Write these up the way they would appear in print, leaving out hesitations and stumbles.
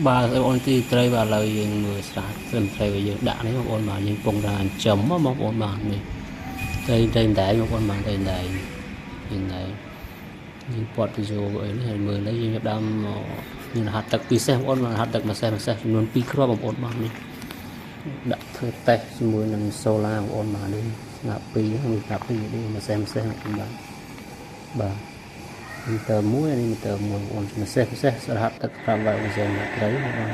បាទបងប្អូនទីត្រីបាទឥឡូវយើងមើលស្រះត្រឹមត្រីដែលយើងដាក់នេះបងប្អូនបាទយើងពងថាចិញ្ចឹមបងប្អូនបាទនេះត្រីត្រីដែងបងប្អូនបាទត្រីដែងយើងដែងយើងពាត់ទៅចូលអីនេះហើយមើលនេះយើងចាប់ដើមមានរហ័សទឹកពិសេសបងប្អូនរហ័សទឹកមួយសេះមួយសេះចំនួន2គ្រាប់បងប្អូនបាទនេះដាក់ធ្វើតេស្តជាមួយនឹងសូឡាបងប្អូនបាទនេះស្នាប់2នេះស្នាប់2នេះមួយសេះមួយសេះបងប្អូនបាទបាទមីទ័រ1នេះមីទ័រ1បងប្អូនមួយសេះមួយសេះរហ័សទឹក5វ៉ាត់មួយសេះត្រីបងប្អូន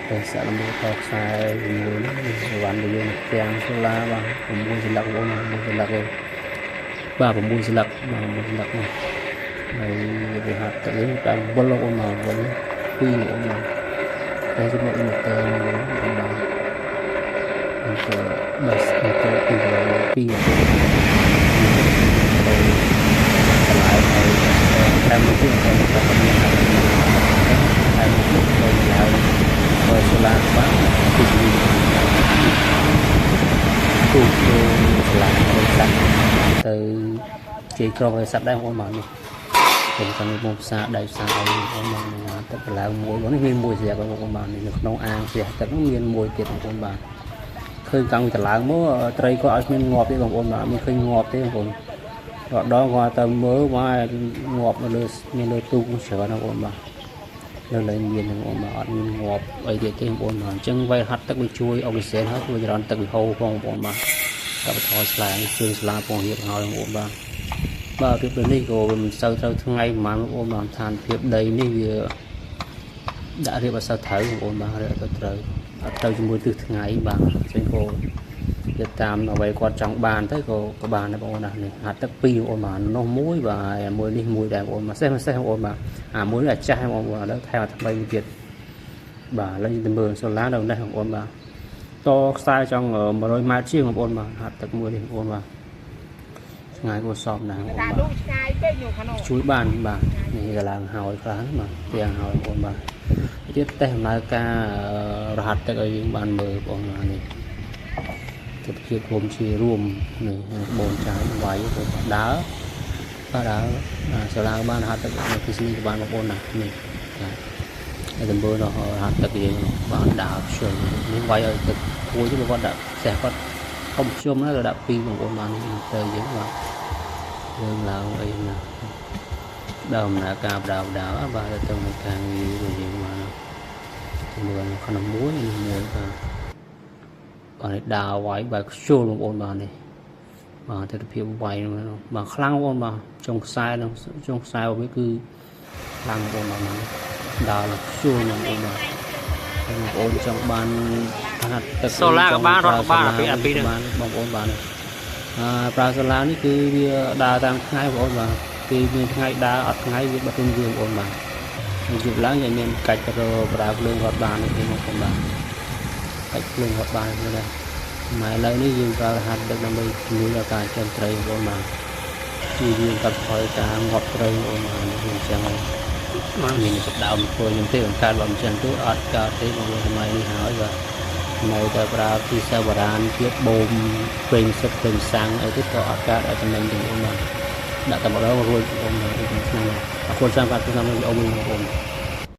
តែសាក់លំតខ្សែជាមួយនេះវ៉ាន់ដែលយើងទាំងសូឡាបាទ6សន្លឹកបងប្អូន6សន្លឹកឯងបាទ6សន្លឹកបាទ6សន្លឹកនេះហើយវាហាត់ទឹកនេះតាមវល់បងប្អូនមកវល់2បងប្អូនបាទតែជាមួយមីទ័រមួយបងប្អូនបាទទៅបាទមីទ័រ2 2ទៅតម្លៃហើយតាមមួយទៀតទៅតាមមានហើយតាមមួយទៀតទៅឡើងបើសូឡាបាទគឺទូទៅសូឡាបរិស័ទទៅជ័យក្រុងបរិស័ទដែរបងប្អូនបាទនេះខ្ញុំចង់មកផ្សារដៃផ្សារឲ្យបងប្អូនបាទទឹកកឡើងមួយបងនេះមានមួយស្រាប់បងប្អូនបាទនេះនៅក្នុងអាងស្រាប់ទឹកនោះមានមួយទៀតបងប្អូនបាទឃើញតាំងពីតឡើងមកត្រីគាត់ឲ្យមានងាប់ទេបងប្អូនបាទមានឃើញងាប់ទេបងប្អូនរដងគាត់ទៅមើលមកងាប់នៅលើមានលើទូកច្រើនបងប្អូនបាទលើលែងមានបងប្អូនបាទអត់មានងាប់អីទៀតទេបងប្អូនបាទអញ្ចឹងវាយហាត់ទឹកវាជួយអុកស៊ីសែនហើយជួយចរន្តទឹកវាហូរផងបងប្អូនបាទកាប់បន្ថយស្លាជើងស្លាពងរៀបហើយបងប្អូនបាទបាទពីពេលនេះក៏វាមិនសូវត្រូវថ្ងៃប្រហែលបងប្អូនបាទស្ថានភាពដីនេះវាដាក់រៀបអត់សូវត្រូវបងប្អូនបាទរៀបអត់ត្រូវអត់ត្រូវជាមួយទិសថ្ងៃបាទអញ្ចឹងក៏ទៅតាមអ្វីគាត់ចង់បានទៅក៏ក៏បានដែរបងប្អូនណានេះហាត់ទឹក2បងប្អូនបាទនោះមួយបាទមួយនេះមួយដែរបងប្អូនបាទសេះសេះបងប្អូនបាទអាមួយនេះអាចាស់បងប្អូនឥឡូវថែមអាថ្មីមួយទៀតបាទឥឡូវយើងទៅមើលសូឡានៅនេះបងប្អូនបាទតខ្សែចង់100ម៉ែត្រជាងបងប្អូនបាទហាត់ទឹកមួយនេះបងប្អូនបាទឆ្ងាយគួរសមណាស់បងប្អូនបាទជួយបានបាទនេះកឡើងហើយខ្លះបាទទាំងហើយបងប្អូនបាទទៀតតេស្តដំណើរការរហ័សទឹកឲ្យយើងបានមើលបងប្អូនបាទនេះទិដ្ឋភាពរួមជារួមនេះបូនចាយវាយទៅដើរបាទដើរសាឡាបានរហ័សទឹកនៅទីនេះបានបងប្អូនណានេះបាទហើយដំបូងនោះរហ័សទឹកយើងបានដើរខ្ជិលនេះវាយឲ្យទឹកគួយទៅគាត់ដាក់ផ្ទះគាត់ធំខ្ជុំណាក៏ដាក់ពីបងប្អូនបាននេះទៅយើងបាទយើងឡើងអីណាដើមដំណើរការដើមដើមបាទទៅនឹងការងាររបស់យើងបាទមើលក្នុងមួយនេះមួយបាទបាទនេះដើរវាយបាទខ្ជុលបងប្អូនបាទនេះបាទទិដ្ឋភាពវាយបាទខ្លាំងបងប្អូនបាទចុងខ្សែនឹងចុងខ្សែរបស់វាគឺខ្លាំងបងប្អូនបាទដើរខ្ជុលបងប្អូនបាទបងប្អូនចង់បានហាត់ទឹកសូឡាក៏បានរត់ក៏បានអាពីអាពីនឹងបងប្អូនបាទប្រើសូឡានេះគឺវាដើរតាមថ្ងៃបងប្អូនបាទគឺមានថ្ងៃដើរអត់ថ្ងៃវាបិទខ្លួនវាបងប្អូនបាទយប់ឡើងយើងមានកាច់រប្រើភ្លើងរត់បានទេបងប្អូនបាទកាច់ភ្លើងរត់បានទេដែរម៉ែឥឡូវនេះយើងប្រើរហ័សទឹកដើម្បីជួយដល់ការចិញ្ចឹមត្រីបងប្អូនបាទគឺយើងកាត់ថយការងាប់ត្រីបងប្អូនបាទនេះអញ្ចឹងហើយមានចាប់ដើមធ្វើខ្ញុំទេបង្កើតបើមិនចឹងទេអត់កើតទេបងប្អូនសម័យនេះហើយបាទនៅតែប្រើទីសាបុរាណទៀតបូមប្រេងសិតប្រេងសាំងអីទៀតក៏អត់កើតឲ្យចំណេញទេបងប្អូនបាទដាក់តែម្ដងរួចបងប្អូនបាទឆ្នាំអរគុណច្រើនបាទឆ្នាំវីដេអូមួយបងប្អូន។